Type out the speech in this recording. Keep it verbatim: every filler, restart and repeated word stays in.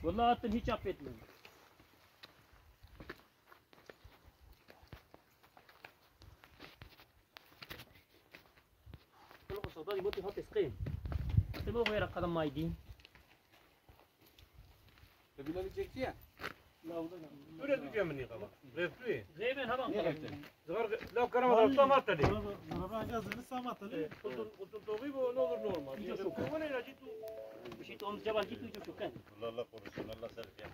والله حتى هيك شافيت له. كل قصة هذه بوتي هات سقيم. حتى مو غير قدم مايدين. تبي لنا تشيك فيها؟ لا، والله لا. شو بدك تجي مني قبل؟ غير توي. غير من هذا. غير توي. زغار غ-، لا، كرامة، هاي. طماطة لي. ضربها غاز، لسه ما طلع. إيه، قلت، قلت له طبيب ونور نورمال. جيتو شو؟ وين هنا جيتو؟ مشيتو عند جبل، جيتو، جيتو شو كان؟ والله لا قرصون، الله سلك يا.